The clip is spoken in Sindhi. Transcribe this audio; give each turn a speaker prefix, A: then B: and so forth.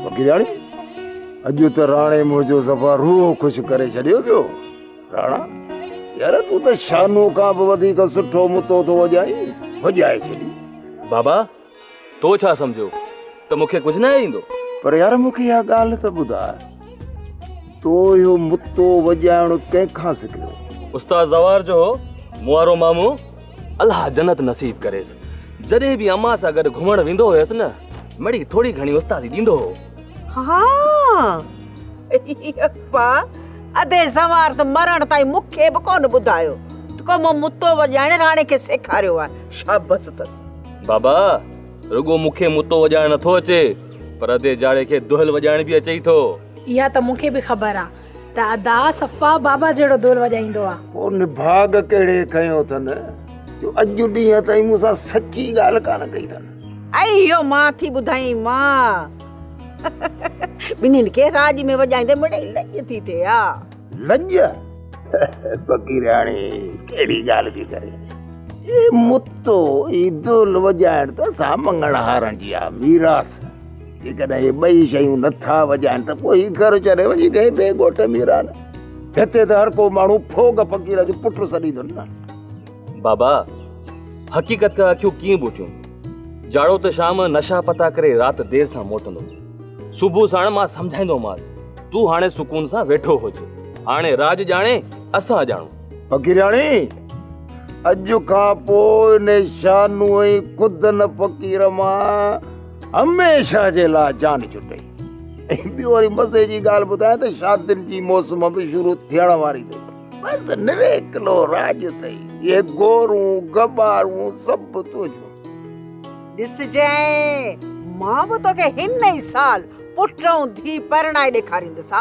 A: فقيرياڻي، اڄ ته راڻي منهنجو صفا روح خوش ڪري ڇڏيو پيو. راڻا، يار تون ته شانو کان به وڌيڪ سٺو متو ٿو وڄائين. وڄائي ڇڏي.
B: بابا، تو ڇا سمجهيو ته مون کي ڪجهه ناهي ايندو؟
A: پر يار مون کي اها ڳالهه ته ٻڌاء، تو اهو متو وڄائڻ ڪنهن کان سکيو؟
B: استاد زوار جو هو، مون وارو مامو، الله جنت نصيب ڪريس. جڏهن به امان سان گڏ گهمڻ ويندو هيس نه، مڙئي ٿوري گهڻي استادي ڏيندو هو.
C: ها ابا، ادي زوار ته مرڻ تائين مون کي به ڪونه ٻڌايو ته ڪو مون متو وڄائڻ راڻي کي سيکاريو آهي. شابس اٿس.
B: بابا، رڳو مون کي متو وڄائڻ نٿو اچي، پر ادي جاڙي کي دهل وڄائڻ به اچي ٿو.
D: اها ته مون کي به خبر آ ته ادا صفا بابا جهڙو دهل وڄائيندو آ.
A: پوء نڀاڳ ڪهڙي کنيو اٿن جو اڄ ڏينهن تائين مون سان سچي ڳالهه ڪانه ڪئي اٿن.
C: ائي اهو مان ٿي ٻڌايائين مان. ٻنهين کي راڄ ۾ وڄائيندي مڙئي لڄ ٿي ٿئي ها.
A: لڄ؟ فقيرياڻي ڪهڙي ڳالهه ٿي ڪرين. هي متو هي دهل وڄائڻ ته اسان مڱڻهارن جي آ ميراث. جيڪڏهن هي ٻئي شيون نٿا وڄائن ته پوء هي گهر ڇڏي وڃي ڪنهن ٻئي ڳوٺ ۾ رهن. هتي ته هر ڪو ماڻهو ڦوڳ فقير جو پٽ سڏيندن نه.
B: بابا، حقيقت کان اکيون ڪيئن ٻوٽيون. جاڙو ته شام نشا پتا ڪري رات دير سان موٽندو. صبح ساڻ مان سمجهائيندومانس، تون هاڻي سڪون سان ويٺو هج. هاڻي راڄ ڄاڻي اسان ڄاڻون.
A: فقيرياڻي، اڄ کان پوء انهي شانو ۽ خدن فقير مان هميشه جي لاء جان ڇٽئي. ۽ ٻيو وري مزي جي ڳالهه ٻڌايان ته شادين جي موسم به شروع ٿيڻ واري اٿئي. بس نويڪلو راڄ اٿئي. اهي گورون گبارون سڀ تنهنجون.
C: ڏسجانء، مان به توکي هن ئي سال پٽ ۽ ڌيء پرڻائي ڏيکاريندس ها.